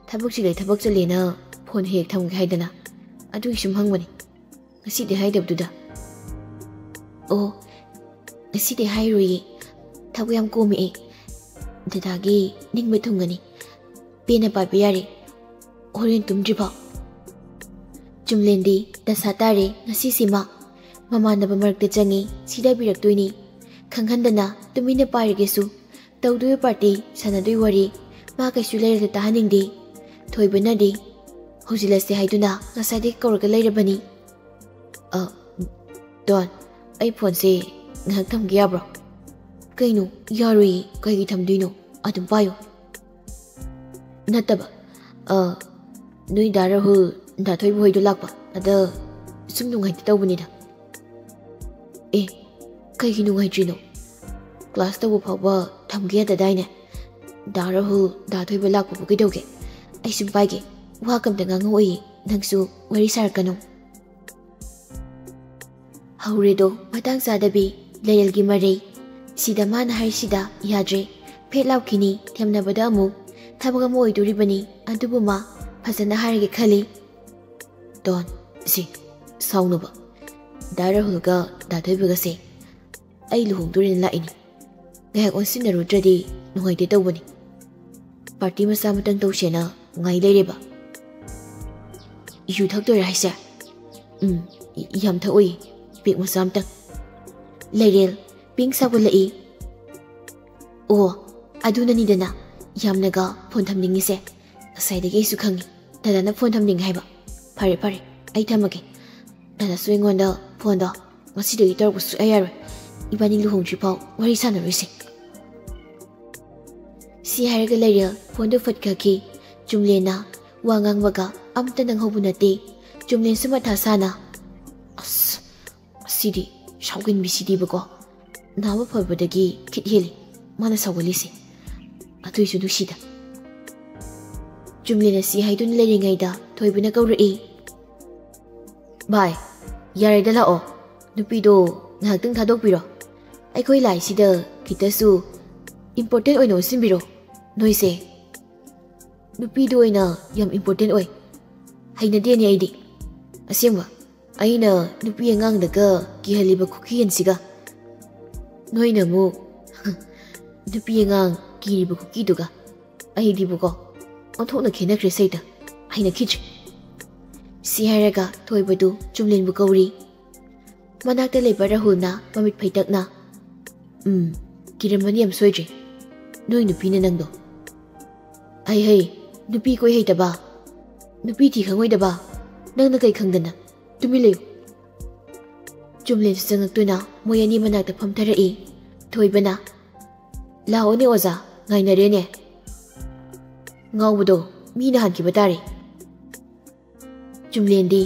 ꯊꯕꯛ ꯆꯤꯜꯂꯦ, ꯊꯕꯛ ꯆꯤꯜꯂꯦꯅ ꯐꯣꯟ ꯍꯦꯛ ꯊꯝꯒꯦ ꯍꯥꯏꯗꯅ꯫ ꯑꯗꯨꯒꯤ ꯁꯨꯝ ꯍꯪꯕꯅꯤ꯫ ꯉꯁꯤꯗꯤ ꯍꯥꯏꯗꯕꯗꯨꯗ꯫ ꯑꯣ, ꯉꯁꯤꯗꯤ ꯍꯥꯏꯔꯣꯏꯌꯦ꯫ ꯊꯕꯛ ꯌꯥꯝ ꯀꯣꯝꯃꯦ ꯑꯩ꯫ ꯗꯗꯥꯒꯤ ꯅꯤꯡꯕ ꯊꯨꯡꯒꯅꯤ꯫ ꯄꯦꯟꯅ ꯄꯥꯏꯕ ꯌꯥꯔꯦ꯫ ꯍꯣꯔꯦꯟ ꯇꯨꯝꯗ꯭ꯔꯤꯐꯥꯎ꯫ ꯆꯨꯝꯂꯦꯟꯗꯤ ꯗꯁꯥ ꯇꯥꯔꯦ ꯉꯁꯤꯁꯤꯃ꯫ ꯃꯃꯥꯟꯅꯕ ꯃꯔꯛꯇ ꯆꯪꯉꯤ, ꯁꯤꯗꯕꯤꯔꯛꯇꯣꯏꯅꯤ꯫ ꯈꯪꯍꯟꯗꯅ ꯇꯨꯃꯤꯟꯅ ꯄꯥꯏꯔꯒꯦꯁꯨ꯫ ꯇꯧꯗꯣꯏ ꯄꯥꯔꯇꯤ, ꯁꯥꯟꯅꯗꯣꯏ ꯋꯥꯔꯤ, ꯃꯥ ꯀꯩꯁꯨ ꯂꯩꯔꯦꯗ ꯇꯥꯍꯟꯅꯤꯡꯗꯦ꯫ ꯊꯣꯏꯕꯅꯗꯤ ꯍꯧꯖꯤꯜꯂꯁꯦ ꯍꯥꯏꯗꯨꯅ ꯉꯁꯥꯏꯗꯒꯤ ꯀꯧꯔꯒ ꯂꯩꯔꯕꯅꯤ꯫ ꯑ, ꯗꯣꯟ, ꯑꯩ ꯐꯣꯟꯁꯦ ꯉꯥꯏꯍꯥꯛ ꯊꯝꯒꯦ ꯌꯥꯕ꯭ꯔꯣ? ꯀꯩꯅꯣ? ꯌꯥꯔꯣꯏꯌꯦ꯫ ꯀꯩꯒꯤ ꯊꯝꯗꯣꯏꯅꯣ? ꯑꯗꯨꯝ ꯄꯥꯏꯌꯣ꯫ ꯅꯠꯇꯕ, ꯑ, ꯅꯣꯏ ꯗꯥ ꯔꯥꯍꯨꯜ, ꯗꯥ ꯊꯣꯏꯕ ꯍꯣꯏꯗꯣ ꯂꯥꯛꯄ꯫ ꯑꯗ ꯁꯨꯝ ꯅꯨꯡꯉꯥꯏꯇꯦ ꯇꯧꯕꯅꯤꯗ꯫ ꯑꯦ, ꯀꯩꯒꯤ ꯅꯨꯡꯉꯥꯏꯇ꯭ꯔꯤꯅꯣ? ꯀ꯭ꯂꯥꯁ ꯇꯧꯕ ꯐꯥꯎꯕ ꯊꯝꯒꯦ ꯌꯥꯗꯗꯥꯏꯅꯦ? ꯗꯥ ꯔꯥꯍꯨꯜ, ꯗꯥ ꯊꯣꯏꯕ ꯂꯥꯛꯄꯕꯨ ꯀꯩꯗꯧꯒꯦ? ꯑꯩ ꯁꯨꯝ ꯄꯥꯏꯒꯦ꯫ ꯋꯥ ꯀꯝꯇ ꯉꯥꯡꯉꯛꯑꯣꯏꯌꯦ꯫ ꯅꯪꯁꯨ ꯋꯥꯔꯤ ꯁꯥꯔꯛꯀꯅꯨ꯫ ꯍꯧꯔꯦꯗꯣ ꯃꯇꯥꯡ ꯆꯥꯗꯕꯤ ꯂꯩꯔꯦꯜꯒꯤ ꯃꯔꯩ꯫ ꯁꯤꯗ ꯃꯥꯅ ꯍꯥꯏꯔꯤꯁꯤꯗ ꯌꯥꯗ꯭ꯔꯦ꯫ ꯐꯦꯠ ꯂꯥꯎꯈꯤꯅꯤ, ꯊꯦꯝꯅꯕꯗ ꯑꯃꯨꯛ ꯊꯕꯛ ꯑꯃ ꯑꯣꯏꯗꯣꯔꯤꯕꯅꯤ꯫ ꯑꯗꯨꯕꯨ ꯃꯥ ꯐꯖꯅ ꯍꯥꯏꯔꯒꯦ ꯈꯜꯂꯤ꯫ ꯗꯣꯟ, ꯁꯤ, ꯁꯥꯎꯅꯨꯕ꯫ ꯗꯥ ꯔꯥꯍꯨꯜꯒ ꯗꯥ ꯊꯣꯏꯕꯒꯁꯦ ꯑꯩ ꯂꯨꯍꯣꯡꯗꯣꯔꯦꯅ ꯂꯥꯛꯏꯅꯤ꯫ ꯉꯥꯏꯍꯥꯛ ꯑꯣꯟꯁꯤꯟꯅꯔꯨꯗ꯭ꯔꯗꯤ ꯅꯨꯡꯉꯥꯏꯇꯦ ꯇꯧꯕꯅꯤ꯫ ꯄꯥꯔꯇꯤ ꯃꯆꯥ ꯑꯃꯇꯪ ꯇꯧꯁꯦꯅ ꯉꯥꯏ ꯂꯩꯔꯦꯕ꯫ ꯌꯨ ꯊꯛꯇꯣꯏꯔꯥ ꯍꯥꯏꯁꯦ? ꯎꯝ, ꯌꯥꯝ ꯊꯛꯑꯣꯏ꯫ ꯄꯦꯛ ꯃꯆꯥ ꯑꯃꯇꯪ꯫ ꯂꯩꯔꯦꯜ ꯄꯤꯡ ꯁꯥꯎꯒꯠꯂꯛꯏ꯫ ꯑꯣ, ꯑꯗꯨꯅꯅꯤꯗꯅ ꯌꯥꯝꯅꯒ ꯐꯣꯟ ꯊꯝꯅꯤꯡꯉꯤꯁꯦ꯫ ꯉꯁꯥꯏꯗꯒꯤ ꯑꯩꯁꯨ ꯈꯪꯉꯤ ꯗꯗꯥꯅ ꯐꯣꯟ ꯊꯝꯅꯤꯡꯉꯦ ꯍꯥꯏꯕ꯫ ꯐꯔꯦ ꯐꯔꯦ, ꯑꯩ ꯊꯝꯃꯒꯦ꯫ ꯗꯗꯥꯁꯨ ꯑꯩꯉꯣꯟꯗ ꯐꯣꯟꯗꯣ ꯉꯁꯤꯗꯒꯤ ꯇꯧꯔꯛꯄ ꯁꯨꯛꯌꯥ ꯌꯥꯔꯣꯏ꯫ ꯏꯕꯥꯅꯤ ꯂꯨꯍꯣꯡꯗ꯭ꯔꯤꯐꯥꯎ ꯋꯥꯔꯤ ꯁꯥꯟꯅꯔꯣꯏꯁꯦ꯫ ꯁꯤ ꯍꯥꯏꯔꯒ ꯂꯩꯔꯦꯜ ꯐꯣꯟꯗꯨ ꯐꯠ ꯀꯛꯈꯤ꯫ ꯆꯨꯝꯂꯦꯟꯅ ꯋꯥ ꯉꯥꯡꯕꯒ ꯑꯝꯇ ꯅꯪꯍꯧꯕ ꯅꯠꯇꯦ꯫ ꯆꯨꯝꯂꯦꯟꯁꯨ ꯃꯊꯥ ꯁꯥꯅ, "ꯑꯁ, ꯑꯁꯤꯗꯤ ꯁꯥꯎꯒꯟꯕꯤꯁꯤꯗꯤꯕꯀꯣ꯫ ꯅꯥꯕ ꯐꯕꯗꯒꯤ ꯈꯤꯠ ꯍꯦꯜꯂꯤ ꯃꯥꯅ ꯁꯥꯎꯒꯜꯂꯤꯁꯦ꯫ ꯑꯗꯨꯏꯁꯨ ꯅꯨꯡꯁꯤꯗ꯫" ꯆꯨꯝꯂꯦꯟꯅ ꯁꯤ ꯍꯥꯏꯗꯨꯅ ꯂꯩꯔꯤꯉꯩꯗ ꯊꯣꯏꯕꯅ ꯀꯧꯔꯛꯏ꯫ "ꯚꯥꯏ, ꯌꯥꯔꯦꯗ, ꯂꯥꯛꯑꯣ꯫ ꯅꯨꯄꯤꯗꯣ ꯉꯥꯏꯍꯥꯛꯇꯪ ꯊꯥꯗꯣꯛꯄꯤꯔꯣ꯫ ꯑꯩꯈꯣꯏ ꯂꯥꯏꯁꯤꯗ ꯈꯤꯇꯁꯨ ꯏꯝꯄꯣꯔꯇꯦꯟ ꯑꯣꯏꯅ ꯑꯣꯟꯁꯤꯟꯕꯤꯔꯣ꯫ ꯅꯣꯏꯁꯦ ꯅꯨꯄꯤꯗꯣ ꯑꯣꯏꯅ ꯌꯥꯝ ꯏꯝꯄꯣꯔꯇꯦꯟ ꯑꯣꯏ꯫ ꯍꯩꯅꯗꯦꯅꯦ ꯑꯩꯗꯤ꯫ ꯑꯁꯦꯡꯕ, ꯑꯩꯅ ꯅꯨꯄꯤ ꯑꯉꯥꯡꯗꯒ ꯀꯤꯍꯜꯂꯤꯕ ꯈꯨꯀꯤꯍꯟꯁꯤꯒ, ꯅꯣꯏꯅ ꯑꯃꯨꯛ ꯅꯨꯄꯤ ꯑꯉꯥꯡ ꯀꯤꯔꯤꯕ ꯈꯨꯀꯤꯗꯨꯒ꯫ ꯑꯩꯗꯤꯕꯀꯣ, ꯑꯣꯟꯊꯣꯛꯅ ꯈꯦꯠꯅꯈ꯭ꯔꯦ ꯁꯩꯇ꯫ ꯍꯩꯅꯈꯤꯗ꯭ꯔꯦ꯫" ꯁꯤ ꯍꯥꯏꯔꯒ ꯊꯣꯏꯕꯗꯨ ꯆꯨꯝꯂꯦꯟꯕꯨ ꯀꯧꯔꯤ꯫ ꯃꯅꯥꯛꯇ ꯂꯩꯕ ꯔꯥꯍꯨꯜꯅ ꯃꯃꯤꯠ ꯐꯩꯇꯛꯅ, "ꯎꯝ, ꯀꯤꯔꯝꯃꯅꯤ ꯌꯥꯝ ꯁꯣꯏꯗ꯭ꯔꯦ꯫ ꯅꯣꯏ ꯅꯨꯄꯤꯅ ꯅꯪꯗꯣ꯫" "ꯍꯩ ꯍꯩ, ꯅꯨꯄꯤ ꯀꯣꯏ ꯍꯩꯇꯕ, ꯅꯨꯄꯤ ꯊꯤ ꯈꯪꯉꯣꯏꯗꯕ, ꯅꯪꯅ ꯀꯩ ꯈꯪꯗꯅ? ꯇꯨꯃꯤꯟ ꯂꯩꯌꯨ꯫" ꯆꯨꯝꯂꯦꯟꯁꯨ ꯆꯪꯉꯛꯇꯨꯅ ꯃꯣꯏ ꯑꯅꯤ ꯃꯅꯥꯛꯇ ꯐꯝꯊꯔꯛꯏ꯫ ꯊꯣꯏꯕꯅ, "ꯂꯥꯛꯑꯣꯅꯦ ꯑꯣꯖꯥ, ꯉꯥꯏꯅꯔꯦꯅꯦ꯫ ꯉꯥꯎꯕꯗꯣ ꯃꯤꯅ ꯍꯥꯟꯈꯤꯕ ꯇꯥꯔꯦ꯫" ꯆꯨꯝꯂꯦꯟꯗꯤ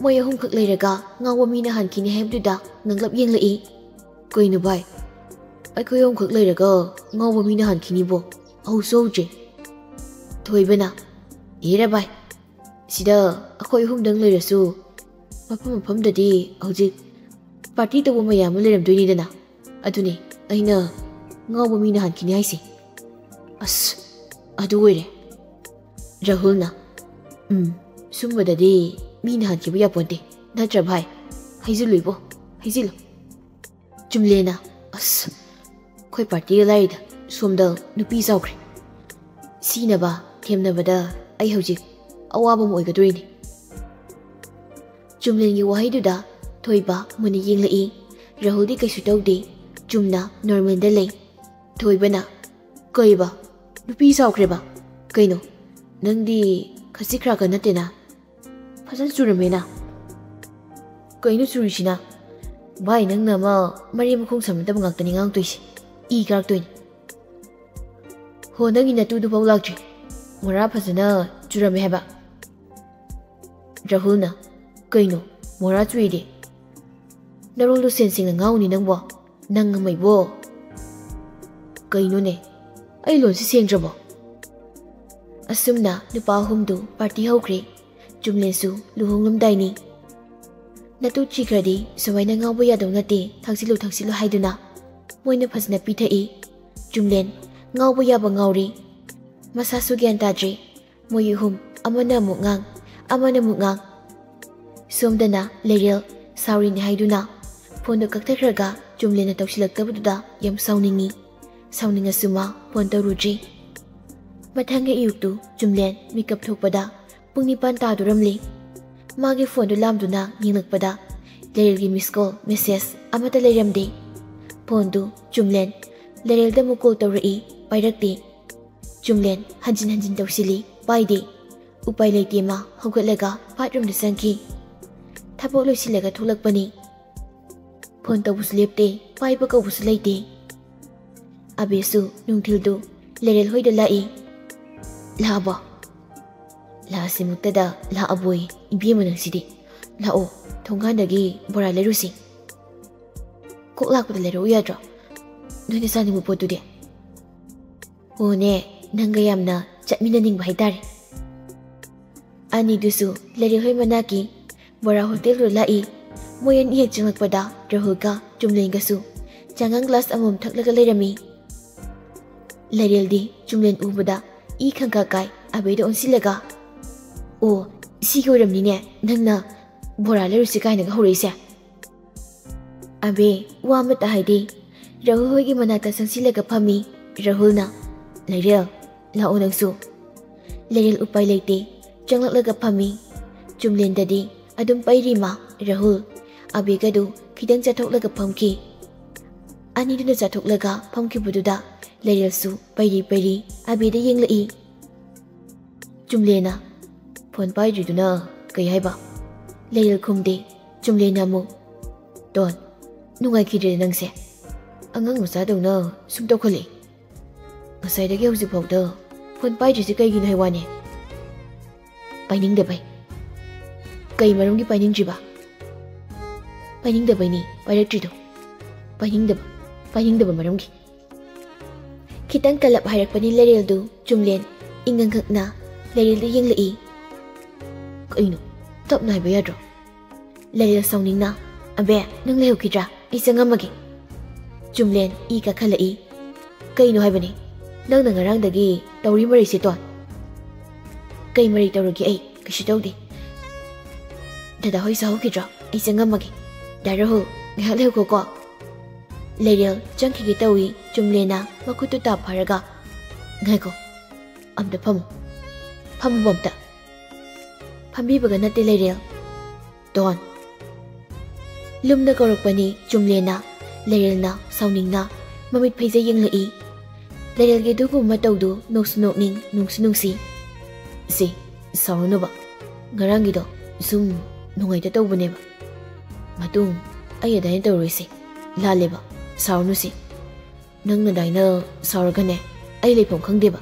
ꯃꯣꯏ ꯑꯍꯨꯝꯈꯛ ꯂꯩꯔꯒ ꯉꯥꯎꯕ ꯃꯤꯅ ꯍꯥꯟꯈꯤꯅꯤ ꯍꯥꯏꯕꯗꯨꯗ ꯉꯛꯂꯞ ꯌꯦꯡꯂꯛꯏ꯫ "ꯀꯩꯅꯣ ꯚꯥꯏ, ꯑꯩꯈꯣꯏ ꯑꯍꯨꯝꯈꯛ ꯂꯩꯔꯒ ꯉꯥꯎꯕ ꯃꯤꯅ ꯍꯥꯟꯈꯤꯅꯤꯕꯣ? ꯍꯧꯁꯨ ꯍꯧꯗ꯭ꯔꯤ꯫" ꯊꯣꯏꯕꯅ, "ꯑꯦꯔꯥ ꯚꯥꯏ, ꯁꯤꯗ ꯑꯩꯈꯣꯏ ꯑꯍꯨꯝꯗꯪ ꯂꯩꯔꯁꯨ ꯃꯐꯝ ꯃꯐꯝꯗꯗꯤ ꯍꯧꯖꯤꯛ ꯄꯥꯔꯇꯤ ꯇꯧꯕ ꯃꯌꯥꯝ ꯑꯃ ꯂꯩꯔꯝꯗꯣꯏꯅꯤꯗꯅ꯫ ꯑꯗꯨꯅꯦ ꯑꯩꯅ ꯉꯥꯎꯕ ꯃꯤꯅ ꯍꯥꯟꯈꯤꯅꯤ ꯍꯥꯏꯁꯦ꯫" "ꯑꯁ, ꯑꯗꯨ ꯑꯣꯏꯔꯦ꯫" ꯔꯥꯍꯨꯜꯅ, "ꯎꯝ, ꯁꯨꯝꯕꯗꯗꯤ ꯃꯤꯅ ꯍꯥꯟꯈꯤꯕ ꯌꯥꯄꯣꯟꯇꯦ, ꯅꯠꯇ꯭ꯔ ꯚꯥꯏ? ꯍꯩꯖꯤꯜꯂꯨ ꯏꯕꯣ, ꯍꯩꯖꯤꯜꯂꯨ꯫" ꯆꯨꯝꯂꯦꯅ, "ꯑꯁ, ꯑꯩꯈꯣꯏ ꯄꯥꯔꯇꯤꯒ ꯂꯥꯏꯔꯤꯗ, ꯁꯣꯝꯗ ꯅꯨꯄꯤ ꯆꯥꯎꯈ꯭ꯔꯦ꯫ ꯁꯤꯅꯕ ꯊꯦꯝꯅꯕꯗ ꯑꯩ ꯍꯧꯖꯤꯛ ꯑꯋꯥꯕ ꯑꯃ ꯑꯣꯏꯒꯗꯣꯔꯤꯅꯤ꯫" ꯆꯨꯝꯂꯦꯟꯒꯤ ꯋꯥꯍꯩꯗꯨꯗ ꯊꯣꯏꯕ ꯃꯨꯟꯅ ꯌꯦꯡꯂꯛꯏ꯫ ꯔꯥꯍꯨꯜꯗꯤ ꯀꯩꯁꯨ ꯇꯧꯗꯦ, ꯆꯨꯝꯅ ꯅꯣꯔꯃꯦꯜꯗ ꯂꯩ꯫ ꯊꯣꯏꯕꯅ, "ꯀꯩꯕ? ꯅꯨꯄꯤ ꯆꯥꯎꯈ꯭ꯔꯦꯕ? ꯀꯩꯅꯣ, ꯅꯪꯗꯤ ꯈꯖꯤꯛ ꯈꯔꯥꯛꯀ ꯅꯠꯇꯦꯅ꯫ ꯐꯖꯅ ꯆꯨꯔꯝꯃꯦꯅ꯫" "ꯀꯩꯅꯣ ꯆꯨꯔꯤꯁꯤꯅ? ꯚꯥꯏ, ꯅꯪꯅ ꯑꯃ ꯃꯔꯤ ꯃꯈꯣꯡ ꯁꯝꯅꯗꯕ ꯉꯥꯛꯇꯅꯤ ꯉꯥꯡꯇꯣꯏꯁꯦ꯫ ꯏ ꯀꯥꯔꯛꯇꯣꯏꯅꯤ꯫" "ꯍꯣ, ꯅꯪꯒꯤ ꯅꯇꯨꯗꯨꯐꯥꯎ ꯂꯥꯛꯇ꯭ꯔꯤ꯫ ꯃꯣꯔꯥ ꯐꯖꯅ ꯆꯨꯔꯝꯃꯦ ꯍꯥꯏꯕ꯫" ꯔꯥꯍꯨꯜꯅ, "ꯀꯩꯅꯣ, ꯃꯣꯔꯥ ꯆꯨꯏꯗꯤ? ꯅꯔꯣꯜꯗꯣ ꯁꯦꯟ ꯁꯦꯡꯅ ꯉꯥꯡꯉꯨꯅꯦ ꯅꯪꯕꯣ꯫ ꯅꯪ ꯑꯃ ꯏꯕꯣ꯫ ꯀꯩꯅꯣꯅꯦ, ꯑꯩ ꯂꯣꯟꯁꯤ ꯁꯦꯡꯗ꯭ꯔꯕꯣ?" ꯑꯁꯨꯝꯅ ꯅꯨꯄꯥ ꯑꯍꯨꯝꯗꯨ ꯄꯥꯔꯇꯤ ꯍꯧꯈ꯭ꯔꯦ꯫ ꯆꯨꯝꯂꯦꯟꯁꯨ ꯂꯨꯍꯣꯡꯂꯝꯗꯥꯏꯅꯤ꯫ ꯅꯇꯨ ꯊꯤꯈ꯭ꯔꯗꯤ ꯁꯨꯃꯥꯏꯅ ꯉꯥꯎꯕ ꯌꯥꯗꯧ ꯅꯠꯇꯦ, ꯊꯛꯆꯤꯜꯂꯨ ꯊꯛꯆꯤꯜꯂꯨ ꯍꯥꯏꯗꯨꯅ ꯃꯣꯏꯅ ꯐꯖꯅ ꯄꯤꯊꯛꯏ꯫ ꯆꯨꯝꯂꯦꯟ ꯉꯥꯎꯕ ꯌꯥꯕ ꯉꯥꯎꯔꯦ꯫ ꯃꯁꯥꯁꯨ ꯒ꯭ꯌꯥꯟ ꯇꯥꯗ꯭ꯔꯦ꯫ ꯃꯣꯏ ꯑꯍꯨꯝ ꯑꯃꯅ ꯑꯃꯨꯛ ꯉꯥꯡ, ꯑꯃꯅ ꯑꯃꯨꯛ ꯉꯥꯡ꯫ ꯁꯣꯝꯗꯅ ꯂꯩꯔꯦꯜ ꯁꯥꯎꯔꯤꯅꯤ ꯍꯥꯏꯗꯨꯅ ꯐꯣꯟꯗꯣ ꯀꯛꯊꯈ꯭ꯔꯒ ꯆꯨꯝꯂꯦꯟꯅ ꯇꯧꯁꯤꯜꯂꯛꯇꯕꯗꯨꯗ ꯌꯥꯝ ꯁꯥꯎꯅꯤꯡꯉꯤ꯫ ꯁꯥꯎꯅꯤꯡꯉꯁꯨ ꯃꯥ ꯐꯣꯟ ꯇꯧꯔꯨꯗ꯭ꯔꯤ꯫ ꯃꯊꯪꯒꯤ ꯑꯌꯨꯛꯇꯨ ꯆꯨꯝꯂꯦꯟ ꯃꯤꯀꯞ ꯊꯣꯛꯄꯗ ꯄꯨꯡ ꯅꯤꯄꯥꯟ ꯇꯥꯗꯣꯔꯝꯂꯤ꯫ ꯃꯥꯒꯤ ꯐꯣꯟꯗꯨ ꯂꯥꯝꯗꯨꯅ ꯌꯦꯡꯂꯛꯄꯗ ꯂꯩꯔꯦꯜꯒꯤ ꯃꯤꯁ ꯀꯣꯜ ꯃꯦꯁꯦꯖ ꯑꯃꯠꯇ ꯂꯩꯔꯝꯗꯦ꯫ ꯐꯣꯟꯗꯨ ꯆꯨꯝꯂꯦꯟ ꯂꯩꯔꯦꯜꯗ ꯑꯃꯨꯛ ꯀꯣꯜ ꯇꯧꯔꯛꯏ, ꯄꯥꯏꯔꯛꯇꯦ꯫ ꯆꯨꯝꯂꯦꯟ ꯍꯟꯖꯤꯟ ꯍꯟꯖꯤꯟ ꯇꯧꯁꯤꯜꯂꯤ, ꯄꯥꯏꯗꯦ꯫ ꯎꯄꯥꯏ ꯂꯩꯇꯦ, ꯃꯥ ꯍꯧꯒꯠꯂꯒ ꯕꯥꯠꯔꯨꯝꯗ ꯆꯪꯈꯤ꯫ ꯊꯕꯛ ꯂꯣꯏꯁꯤꯜꯂꯒ ꯊꯣꯛꯂꯛꯄꯅꯤ꯫ ꯐꯣꯟ ꯇꯧꯕꯁꯨ ꯂꯦꯞꯇꯦ, ꯄꯥꯏꯕ ꯀꯧꯕꯁꯨ ꯂꯩꯇꯦ꯫ ꯑꯕꯦꯁꯨ ꯅꯨꯡꯊꯤꯜꯗꯨ ꯂꯩꯔꯦꯜ ꯍꯣꯏꯗ ꯂꯥꯛꯏ꯫ "ꯂꯥꯛꯑꯕꯣ?" "ꯂꯥꯛꯑꯁꯤꯃꯛꯇꯗ ꯂꯥꯛꯑꯕꯣꯏ, ꯏꯕꯦꯝꯃ ꯅꯪꯁꯤꯗꯤ꯫ ꯂꯥꯛꯑꯣ, ꯊꯣꯡꯒꯥꯟꯗꯒꯤ ꯕꯣꯔꯥ ꯂꯩꯔꯨꯁꯤ꯫" "ꯀꯣꯛ ꯂꯥꯛꯄꯗ ꯂꯩꯔꯛꯎ ꯌꯥꯗ꯭ꯔꯣ? ꯅꯣꯏꯅ ꯆꯥꯅꯤꯡꯕ ꯄꯣꯠꯇꯨꯗꯤ?" "ꯑꯣꯅꯦ, ꯅꯪꯒ ꯌꯥꯝꯅ ꯆꯠꯃꯤꯟꯅꯅꯤꯡꯕ ꯍꯥꯏꯇꯥꯔꯦ꯫" ꯑꯅꯤꯗꯨꯁꯨ ꯂꯩꯔꯦꯜ ꯍꯣꯏ ꯃꯅꯥꯛꯀꯤ ꯕꯣꯔꯥ ꯍꯣꯇꯦꯜꯗꯨꯗ ꯂꯥꯛꯏ꯫ ꯃꯣꯏ ꯑꯅꯤ ꯍꯦꯛ ꯆꯪꯂꯛꯄꯗ ꯔꯥꯍꯨꯜꯒ ꯆꯨꯝꯂꯦꯟꯒꯁꯨ ꯆꯉꯥꯡ ꯒ꯭ꯂꯥꯁ ꯑꯃꯃꯝ ꯊꯛꯂꯒ ꯂꯩꯔꯝꯃꯤ꯫ ꯂꯩꯔꯦꯜꯗꯤ ꯆꯨꯝꯂꯦꯟ ꯎꯕꯗ ꯏ ꯈꯪꯀꯥ ꯀꯥꯏ, ꯑꯕꯦꯗ ꯑꯣꯟꯁꯤꯜꯂꯒ, "ꯑꯣ, ꯁꯤꯒꯤ ꯑꯣꯏꯔꯝꯅꯤꯅꯦ ꯅꯪꯅ ꯕꯣꯔꯥ ꯂꯩꯔꯨꯁꯤ ꯀꯥꯏꯅꯒ ꯍꯧꯔꯛꯏꯁꯦ?" ꯑꯕꯦ, ꯋꯥ ꯑꯃꯇ ꯍꯥꯏꯗꯦ꯫ ꯔꯥꯍꯨꯜ ꯍꯣꯏꯒꯤ ꯃꯅꯥꯛꯇ ꯆꯪꯁꯤꯜꯂꯒ ꯐꯝꯃꯤ꯫ ꯔꯥꯍꯨꯜꯅ, "ꯂꯩꯔꯦꯜ, ꯂꯥꯛꯑꯣ ꯅꯪꯁꯨ꯫" ꯂꯩꯔꯦꯜ ꯎꯄꯥꯏ ꯂꯩꯇꯦ, ꯆꯪꯂꯛꯂꯒ ꯐꯝꯃꯤ꯫ ꯆꯨꯝꯂꯦꯟꯗꯗꯤ ꯑꯗꯨꯝ ꯄꯩꯔꯤ ꯃꯥ꯫ ꯔꯥꯍꯨꯜ, ꯑꯕꯦꯒꯗꯨ ꯈꯤꯇꯪ ꯆꯠꯊꯣꯛꯂꯒ ꯐꯝꯈꯤ꯫ ꯑꯅꯤꯗꯨꯅ ꯆꯠꯊꯣꯛꯂꯒ ꯐꯝꯈꯤꯕꯗꯨꯗ ꯂꯩꯔꯦꯜꯁꯨ ꯄꯩꯔꯤ ꯄꯩꯔꯤ ꯑꯕꯦꯗ ꯌꯦꯡꯂꯛꯏ꯫ ꯆꯨꯝꯂꯦꯟꯅ, "ꯐꯣꯟ ꯄꯥꯏꯗ꯭ꯔꯤꯗꯨꯅ ꯀꯩ ꯍꯥꯏꯕ?" ꯂꯩꯔꯦꯜ ꯈꯨꯝꯗꯦ꯫ ꯆꯨꯝꯂꯦꯟꯅ ꯑꯃꯨꯛ, "ꯇꯣꯟ, ꯅꯨꯡꯉꯥꯏꯈꯤꯗ꯭ꯔꯦ ꯅꯪꯁꯦ꯫ ꯑꯉꯥꯡ ꯃꯆꯥꯗꯧꯅ ꯁꯨꯝ ꯇꯧꯈꯠꯂꯛꯏ꯫ ꯉꯁꯥꯏꯗꯒꯤ ꯍꯧꯖꯤꯛꯐꯥꯎꯗ ꯐꯣꯟ ꯄꯥꯏꯗ꯭ꯔꯤꯁꯤ ꯀꯩꯒꯤꯅꯣ ꯍꯥꯏ ꯋꯥꯅꯦ?" "ꯄꯥꯏꯅꯤꯡꯗꯕꯩ꯫" "ꯀꯩ ꯃꯔꯝꯒꯤ ꯄꯥꯏꯅꯤꯡꯗ꯭ꯔꯤꯕ?" "ꯄꯥꯏꯅꯤꯡꯗꯕꯩꯅꯤ ꯄꯥꯏꯔꯛꯇ꯭ꯔꯤꯗꯣ꯫ ꯄꯥꯏꯅꯤꯡꯗꯕ, ꯄꯥꯏꯅꯤꯡꯗꯕ ꯃꯔꯝꯒꯤ꯫" ꯈꯤꯇꯪ ꯀꯜꯂꯞ ꯍꯥꯏꯔꯛꯄꯅꯤ ꯂꯩꯔꯦꯜꯗꯨ꯫ ꯆꯨꯝꯂꯦꯟ ꯏꯉꯛ ꯉꯛꯅ ꯂꯩꯔꯦꯜꯗ ꯌꯦꯡꯂꯛꯏ꯫ "ꯀꯩꯅꯣ, ꯇꯞꯅ ꯍꯥꯏꯕ ꯌꯥꯗ꯭ꯔꯣ?" ꯂꯩꯔꯦꯜ ꯁꯥꯎꯅꯤꯡꯅ, "ꯑꯕꯦ, ꯅꯪ ꯂꯩꯍꯧꯈꯤꯗ꯭ꯔꯥ? ꯑꯩ ꯆꯪꯉꯝꯃꯒꯦ꯫" ꯆꯨꯝꯂꯦꯟ ꯏ ꯀꯥꯈꯠꯂꯛꯏ꯫ "ꯀꯩꯅꯣ ꯍꯥꯏꯕꯅꯦ? ꯅꯪꯅ ꯉꯔꯥꯡꯗꯒꯤ ꯇꯧꯔꯤ ꯃꯔꯩꯁꯦ, ꯇꯣꯟ?" "ꯀꯩ ꯃꯔꯩ ꯇꯧꯔꯒꯦ? ꯑꯩ ꯀꯩꯁꯨ ꯇꯧꯗꯦ꯫" "ꯗꯗꯥ ꯍꯣꯏ ꯆꯥꯍꯧꯈꯤꯗ꯭ꯔꯣ? ꯑꯩ ꯆꯪꯉꯝꯃꯒꯦ꯫ ꯗꯥ ꯔꯥꯍꯨꯜ, ꯉꯥꯏꯍꯥꯛ ꯂꯩꯍꯧꯈꯣꯀꯣ꯫" ꯂꯩꯔꯦꯜ ꯆꯪꯈꯤꯒꯦ ꯇꯧꯏ꯫ ꯆꯨꯝꯂꯦꯟꯅ ꯃꯈꯨꯠꯇꯨ ꯇꯥꯞ ꯐꯥꯔꯒ, "ꯉꯥꯏꯈꯣ, ꯑꯝꯇ ꯐꯝꯃꯨ꯫ ꯐꯝꯃꯨ ꯑꯝꯇ꯫" "ꯐꯝꯕꯤꯕꯒ ꯅꯠꯇꯦ ꯂꯩꯔꯦꯜ, ꯇꯣꯟ꯫" ꯂꯨꯝꯅ ꯀꯧꯔꯛꯄꯅꯤ ꯆꯨꯝꯂꯦꯟꯅ꯫ ꯂꯩꯔꯦꯜꯅ ꯁꯥꯎꯅꯤꯡꯅ ꯃꯃꯤꯠ ꯐꯩꯖ ꯌꯦꯡꯂꯛꯏ꯫ ꯂꯩꯔꯦꯜꯒꯤ ꯑꯗꯨꯒꯨꯝꯕ ꯃꯇꯧꯗꯨ ꯅꯣꯛꯁꯨ ꯅꯣꯛꯅꯤꯡ, ꯅꯨꯡꯁꯨ ꯅꯨꯡꯁꯤ꯫ "ꯁꯦ, ꯁꯥꯎꯔꯅꯨꯕ꯫ ꯉꯔꯥꯡꯒꯤꯗꯣ ꯁꯨꯝ ꯅꯨꯡꯉꯥꯏꯇ ꯇꯧꯕꯅꯦꯕ꯫ ꯃꯇꯨꯡ ꯑꯩ ꯑꯗꯥꯏꯅ ꯇꯧꯔꯣꯏꯁꯦ꯫ ꯂꯥꯜꯂꯦꯕ꯫ ꯁꯥꯎꯔꯅꯨꯁꯦ꯫ ꯅꯪꯅ ꯑꯗꯥꯏꯅ ꯁꯥꯎꯔꯒꯅꯦ, ꯑꯩ ꯂꯩꯐꯝ ꯈꯪꯗꯦꯕ꯫"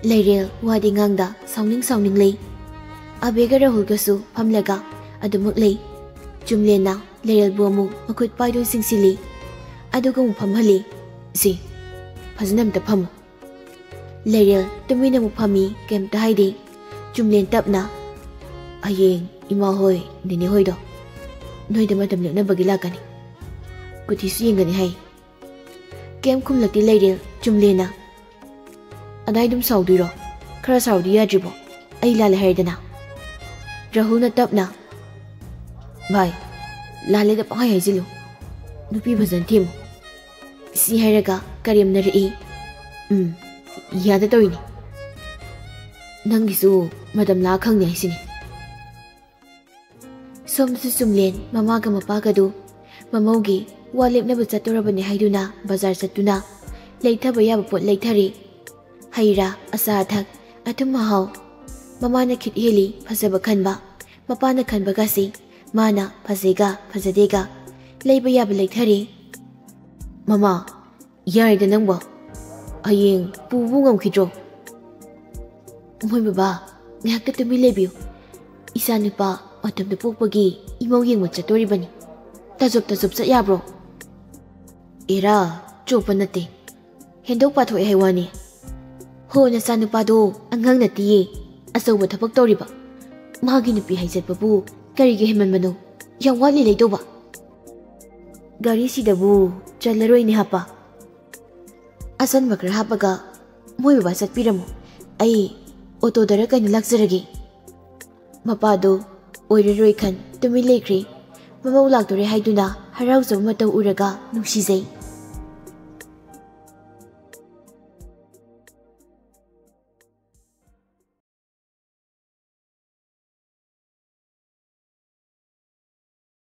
ꯂꯩꯔꯦꯜ ꯋꯥꯗꯤ ꯉꯥꯡꯗ ꯁꯥꯎꯅꯤꯡ ꯁꯥꯎꯅꯤꯡ ꯂꯩ꯫ ꯑꯕꯦꯒ ꯔꯥꯍꯨꯜꯒꯁꯨ ꯐꯝꯂꯒ ꯑꯗꯨꯃꯛ ꯂꯩ꯫ ꯆꯨꯝꯂꯦꯟꯅ ꯂꯩꯔꯦꯜꯕꯨ ꯑꯃꯨꯛ ꯃꯈꯨꯠ ꯄꯥꯏꯗꯨꯅ ꯆꯤꯡꯁꯤꯜꯂꯤ꯫ ꯑꯗꯨꯒ ꯑꯃꯨꯛ ꯐꯝꯍꯜꯂꯤ꯫ "ꯁꯤ, ꯐꯖꯅ ꯑꯝꯇ ꯐꯝꯃꯨ꯫" ꯂꯩꯔꯦꯜ ꯇꯨꯃꯤꯟꯅ ꯑꯃꯨꯛ ꯐꯝꯃꯤ, ꯀꯩꯝꯇ ꯍꯥꯏꯗꯦ꯫ ꯆꯨꯝꯂꯦꯟ ꯇꯞꯅ, "ꯍꯌꯦꯡ ꯏꯃꯥ ꯍꯣꯏ, ꯅꯦꯅꯦ ꯍꯣꯏꯗꯣ ꯅꯣꯏꯗ ꯃꯇꯝ ꯂꯦꯛꯅꯕꯒꯤ ꯂꯥꯛꯀꯅꯤ꯫ ꯀꯨꯊꯤꯁꯨ ꯌꯦꯡꯒꯅꯤ ꯍꯥꯏ꯫" ꯀꯩꯝ ꯈꯨꯝꯂꯛꯇꯦ ꯂꯩꯔꯦꯜ꯫ ꯆꯨꯝꯂꯦꯟꯅ, "ꯑꯗꯥꯏ ꯑꯗꯨꯝ ꯁꯥꯎꯗꯣꯏꯔꯣ? ꯈꯔ ꯁꯥꯎꯗꯤ ꯌꯥꯗ꯭ꯔꯤꯕꯣ? ꯑꯩ ꯂꯥꯜꯂꯦ ꯍꯥꯏꯔꯦꯗꯅ꯫" ꯔꯥꯍꯨꯜꯅ ꯇꯞꯅ, "ꯚꯥꯏ, ꯂꯥꯜꯂꯦꯗ ꯄꯪꯍꯥꯏ ꯍꯥꯏꯖꯤꯜꯂꯨ꯫ ꯅꯨꯄꯤ ꯐꯖꯅ ꯊꯦꯝꯃꯨ꯫ ꯁꯤ ꯍꯥꯏꯔꯒ ꯀꯔꯦꯝꯅꯔꯛꯏ꯫ ꯎꯝ, ꯌꯥꯗ ꯇꯧꯔꯤꯅꯤ꯫ ꯅꯪꯒꯤꯁꯨ ꯃꯇꯝ ꯂꯥꯛꯑ ꯈꯪꯅꯤ ꯍꯥꯏꯁꯤꯅꯤ꯫ ꯁꯣꯝꯗꯁꯨ ꯆꯨꯝꯂꯦꯟ ꯃꯃꯥꯒ ꯃꯄꯥꯒꯗꯨ ꯃꯃꯧꯒꯤ ꯋꯥ ꯂꯦꯞꯅꯕ ꯆꯠꯇꯣꯔꯕꯅꯤ ꯍꯥꯏꯗꯨꯅ ꯕꯖꯥꯔ ꯆꯠꯇꯨꯅ ꯂꯩꯊꯕ ꯌꯥꯕ ꯄꯣꯠ ꯂꯩꯊꯔꯤ꯫ ꯍꯩ ꯔꯥ, ꯑꯆꯥ ꯑꯊꯛ, ꯑꯊꯨꯝ ꯑꯍꯥꯎ꯫ ꯃꯃꯥꯅ ꯈꯤꯠ ꯍꯦꯜꯂꯤ ꯐꯖꯕ ꯈꯟꯕ, ꯃꯄꯥꯅ ꯈꯟꯕꯒꯁꯤ ꯃꯥꯅ ꯐꯖꯩꯒ ꯐꯖꯗꯦꯒ ꯂꯩꯕ ꯌꯥꯕ ꯂꯩꯊꯔꯤ꯫ ꯃꯃꯥ, ꯌꯥꯔꯦꯗ ꯅꯪꯕꯣ꯫ ꯍꯌꯦꯡ ꯄꯨꯕꯨ ꯉꯝꯈꯤꯗ꯭ꯔꯣ? ꯃꯣꯏ ꯕꯕꯥ, ꯉꯥꯏꯍꯥꯛꯇ ꯇꯨꯃꯤꯟ ꯂꯩꯕꯤꯌꯨ꯫ ꯏꯆꯥ ꯅꯨꯄꯥ ꯃꯇꯝꯗ ꯄꯣꯛꯄꯒꯤ ꯏꯃꯧ ꯌꯦꯡꯕ ꯆꯠꯇꯣꯔꯤꯕꯅꯤ꯫ ꯇꯥꯖꯣꯞ ꯇꯥꯖꯣꯞ ꯆꯠ ꯌꯥꯕ꯭ꯔꯣ? ꯑꯦꯔꯥ, ꯆꯣꯞꯄ ꯅꯠꯇꯦ꯫ ꯍꯦꯟꯗꯣꯛ ꯄꯥꯊꯣꯛꯑꯦ ꯍꯥꯏ ꯋꯥꯅꯤ꯫ ꯍꯣ, ꯅꯆꯥ ꯅꯨꯄꯥꯗꯣ ꯑꯉꯥꯡ ꯅꯠꯇꯤꯌꯦ, ꯑꯆꯧꯕ ꯊꯕꯛ ꯇꯧꯔꯤꯕ꯫ ꯃꯥꯒꯤ ꯅꯨꯄꯤ ꯍꯥꯏ ꯆꯠꯄꯕꯨ ꯀꯔꯤꯒꯤ ꯍꯦꯟꯃꯟꯕꯅꯣ? ꯌꯥꯝ ꯋꯥꯠꯂꯤ ꯂꯩꯗꯧꯕ꯫ ꯒꯥꯔꯤꯁꯤꯗꯕꯨ ꯆꯜꯂꯔꯣꯏꯅꯦ ꯍꯥꯞꯄ꯫ ꯑꯆꯟꯕ ꯈꯔ ꯍꯥꯞꯄꯒ ꯃꯣꯏ ꯕꯕꯥ ꯆꯠꯄꯤꯔꯝꯃꯣ꯫ ꯑꯩ ꯑꯣꯇꯣꯗꯔ ꯀꯩꯅꯣ ꯂꯥꯛꯆꯔꯒꯦ꯫ ꯃꯄꯥꯗꯣ ꯑꯣꯏꯔꯔꯣꯏ ꯈꯟ ꯇꯨꯃꯤꯟ ꯂꯩꯈ꯭ꯔꯦ꯫ ꯃꯃꯧ ꯂꯥꯛꯇꯣꯔꯦ ꯍꯥꯏꯗꯨꯅ ꯍꯔꯥꯎꯖꯕ ꯃꯇꯧ ꯎꯔꯒ ꯅꯨꯡꯁꯤꯖꯩ꯫